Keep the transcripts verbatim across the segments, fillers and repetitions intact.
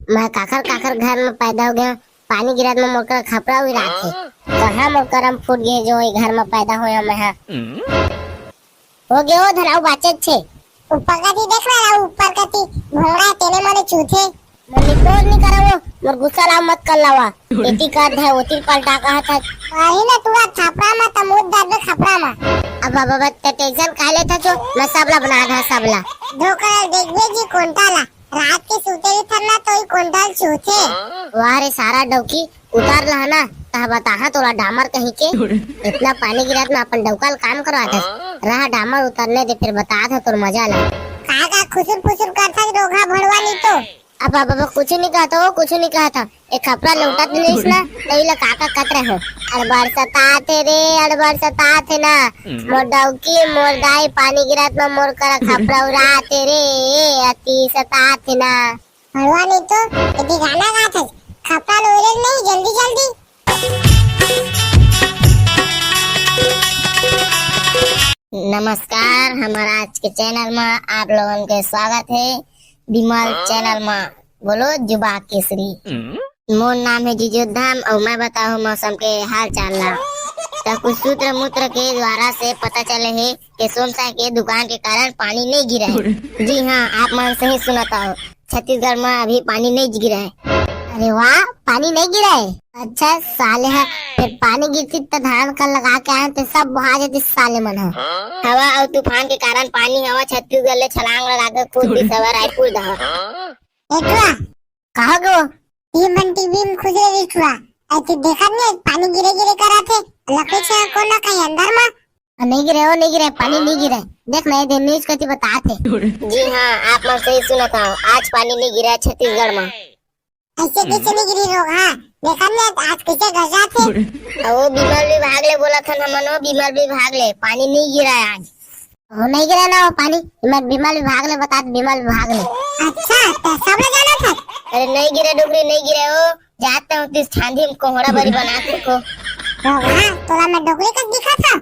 मैं काखर काखर घर में पैदा हो गया, पानी गिरत में मोर करा खपरा उड़ात हे। कहाँ मोर करम फूट गए जो ये घर में पैदा होया मैं हा। हो गए ओ धराऊ बाचत छे। ऊपर कती देख रहा है, ऊपर कती भोंगड़ा तेने मने चूथे। मैं निपोज नहीं करा वो, मोर गुस्सा ला मत कर लावा। एती कर दे, ओती पलटा कहा था। वही ना तुरा छापरा मा त मुद दर्द खपरा मा। अब बाबा, बाबा, ते टेंशन काहे लेथा छो? मैं सबला बना दा, सबला। धोकर देखबे जी कोंटा ला। रात के सूते भी थरना तो ही कोंटा ल चूथे। वाह रे सारा डौकी, उतार लहा ना, तह बताहा तोला डामर कहीं के। इतना पानी गिरत में अपन डौका ल काम करवा दे। रहा डामर उतरने दे, फिर बता था तोर मजा ला। का का खुसुर फुसुर करथा रोगहा भड़वा नहीं तो। अब, अब, अब कुछ नहीं कहता हो, कुछ नहीं कहता। एक खपरा लौटत नहीं इसना, तो इला काका कत रहे हो। अड़बड़ सताथे रे, अड़बड़ सताथे ना। मोर डौकी, मोर दाई, पानी गिरत में मोर करा खपरा उड़ाथे रे, अति सताथे ना। हलवा नहीं तो, यदि गाना गात है, खपरा लोरे नहीं, जल्दी, जल्दी। नमस्कार, हमारा आज के चैनल में आप लोगन के स्वागत है। विमल चैनल में बोलो जुबा केसरी। मोर नाम है जीजू धाम और मैं बताऊँ मौसम के हाल चाल ला। तो कुछ सूत्र मूत्र के द्वारा से पता चले है कि सोनसा के दुकान के कारण पानी नहीं गिरा है। जी हाँ, आप मन सही सुनत हो, छत्तीसगढ़ में अभी पानी नहीं गिरा है। अरे वाह, पानी नहीं गिरा है। अच्छा साले है, फिर पानी गिरती तो धान कर लगा के आए तो सब बहा जाती साले मन है। हवा और तूफान के कारण पानी हवा छत्तीसगढ़ ले छलांग लगा के कूद दी सवा रायपुर दहा। एटुआ, कहाँ गो? ये मन टीवी में खुजरे रिठुआ। ऐसे देखा नहीं, पानी गिरे गिरे करा थे। लकड़ी छे कोन ना कहीं अंदर मा? नहीं गिरे हो, नहीं गिरे, पानी नहीं गिरे। देख ना, ये दिन न्यूज कती बता थे। जी हाँ, आप मन सही सुना था, आज पानी नहीं गिरा है छत्तीसगढ़ में। ऐसे कैसे नहीं गिरी रोग? हाँ, देखा नहीं आज कैसे गरजा थे। अब वो विमल विभाग ले बोला था ना मनो, विमल विभाग ले, पानी नहीं गिरा है आज। हो नहीं गिरा ना हो पानी, मैं विमल विभाग ले बता, विमल विभाग ले। अच्छा, तो सब ले जाना था। अरे नहीं गिरे डुगरी, नहीं गिरे हो, जाते हो तीस छांदी में कोहड़ा बरी बना के को। तो वहाँ तोला मैं डुगरी का दिखा था।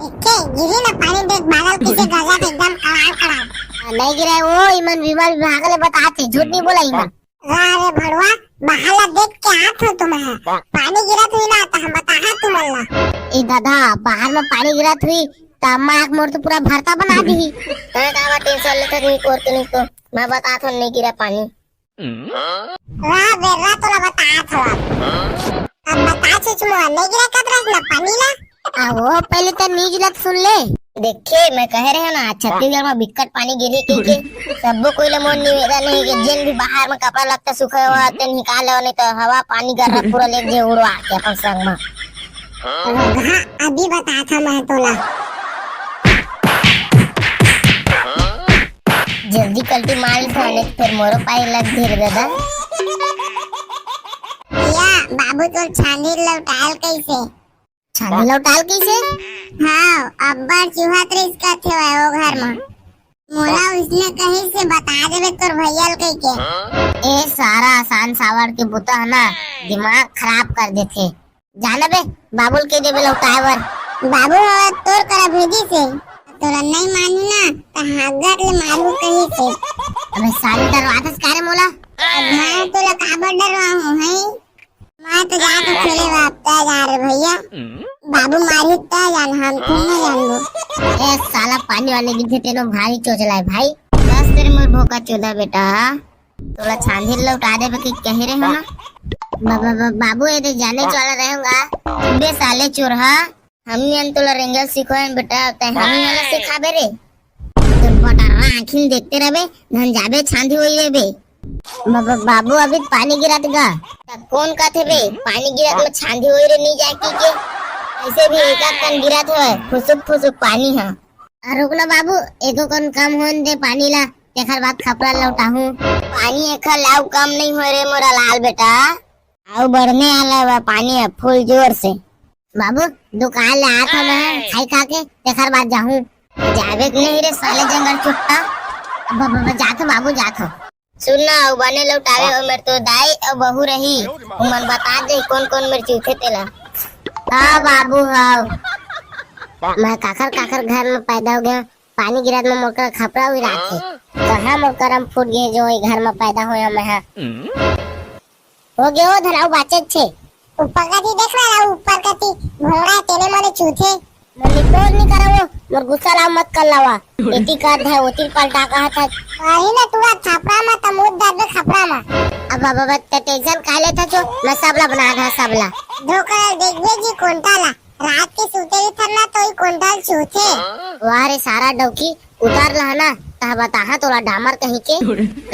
इक्के गिरी ना पानी देख, बादल किसे गरजा थे एकदम कड़ाक कड़ाक। नहीं गिरे वो, इमन विमल विभाग ले बता थे, झूठ नहीं बोला इमन। वाह रे भड़वा, बाहर ला देख के आत हो तुम है। पानी गिरत हुई ना, तो हम बताहा तुमन ला। ए दादा, बाहर में पानी गिरत हुई, तो अम्मा आँख मोर तो पूरा भरता बना दी। तैं काबर टेंशन लेथस नहीं कोर के नहीं तो, मैं बतात हो नहीं गिरा पानी। वाह बेर्रा तोला बतात हो। अब बता चुचमुआ, नहीं गिरा कत रस ना पानी ला। आ, वो पहले तो न्यूज ला तो सुन ले। देखे, मैं कहे रहे ना, छत्तीसगढ़ में बिकट पानी गिरी के, के। सबो कोई ला मोर निवेदन है कि जेन भी बाहर में कपड़ा लत्ता सूखे हुआ, ते निकाल लो, नहीं तो हवा पानी गर्रा पूरा ले जे उड़वा के अपन संग में। हाँ, अभी बता था मैं तोला। जल्दी कल्टी मार ले, नहीं तो फिर मोरो पाए लग धीरे दादा। या, बाबू तोर छानी लौटाल कैसे? छानी लौटाल कइसे? हाँ, अब्बड़ चूहत रहिस कथे वय ओ घर म। मोला उसने कहिस से बता देबे तोर भैया ल कहिके। ए सारा आसान सावर के बुता ह ना, दिमाग खराब कर देथे। जाना बे, बाबू ल कहि देबे लौटाए बर। बाबू ह तोर करा भेजिस हे। तोला नइ मानही ना, त हागत ले मारहूं कहिस हे। अबे साले डरवाथस का रे मोला? अब मैं तोला काबर डरवाहूं, हैं? मैं तो जात हूँ खेले बाप, तै जा रे भैया। बाबू मारी तै जान, हम तुम नहीं जानबो। ए साला पानी वाले गिरथे तेनो भारी चोचला है भाई। बस तेरे मोर भोका चोदा बेटा। तोला छांदी लौटा देबे के कहे रहे हो ना। बा-, बा-, बा-, बाबू ये दे जाने वाला रहेगा। बे साले चोरहा। हमनी अन तोला रेंगल सिखोएन बेटा, तैं हमनी ला सिखाबे रे। तोर बटरा आँखिन देखते रहबे, धन जाबे छांदी होई रे बे। ब-, ब-, बाबू अभी पानी गिरत गा। त कौन कहथे बे, पानी गिरत में छांदी होई रे नी जाए की के? ऐसे भी एक आध कन गिरत होय, फुसुक फुसुक पानी ह। आ रुक ना बाबू, एको कन कम होन दे पानी ला, तेखर बाद खपरा लौटाहूं। पानी एखर लाऊ कम नहीं होय रे मोरा लाल बेटा। अउ बढ़ने आला बा पानी ह फुल जोर से। बाबू, दुकान ले आत हंव मैं, खाई खा के, तेखर बाद जाहूं। जाबे के नहीं रे साले जंगल चुट्टा। ब-, ब-, ब-, जात हंव बाबू, जात हंव। सुन ना, अउ बने लौटावे हो मेर तो दाई अउ बहू रही। उमन बता दे कौन कौन मेर चूथे तेला। हाँ बाबू, हाँ। मैं काखर काखर घर में पैदा हो गया, पानी गिरत में मोर करा खपरा उड़ात हे। कहाँ मोर करम फूट गे जो ए घर में पैदा होय मैं हा। हो गे ओ धन, अउ बाचत हे। ऊपर कती देख ना, ऊपर कती भोंगड़ा तेने मने चूथे। मोर निपोज नहीं करा वो, मोर गुस्सा ला मत कर लावा। एती कर दे, ओती पलटा कहा था। वही ना टूरा खपरा मा, त मुद दर्द खपरा मा। अब बाबा, बाबा, ते टेंशन काहे लेथस जो, मैं सबला बना दा सबला। धोकर देखबे जी कोंटा ला, रात के सूते ही थरना तो ही कोंटा ल चूथे। वाह रे सारा डौकी, उतार लहा ना, तह बताहा तोला डामर कहीं के।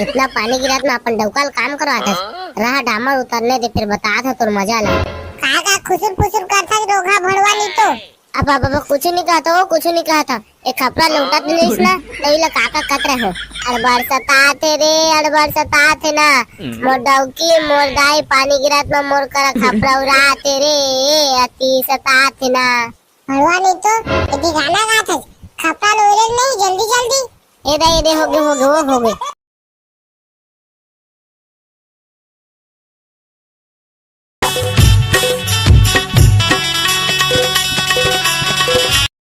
इतना पानी गिरत में अपन डौका ल काम करवाथस। रहा डामर उतरने दे, फिर बतात हा तोर मजा ला। का का खुसुर फुसुर करथस रोगहा भड़वा नी तो। अब, अब, अब कुछ नहीं कहता हो, कुछ नहीं कहता। एक खपरा लौटत नहीं ना, तो इला का का कत रहे हो। अड़बड़ सतात हे रे, अड़बड़ सतात हे ना। मोर डौकी, मोर दाई, पानी गिरत में मोर करा खपरा उड़ात हे रे, अति सतात हे ना। भड़वा नहीं तो, यदि गाना गात हस, खपरा लोरे नहीं, जल्दी जल्दी। ए दे, ए दे, हो गे, हो गे, वो हो गे।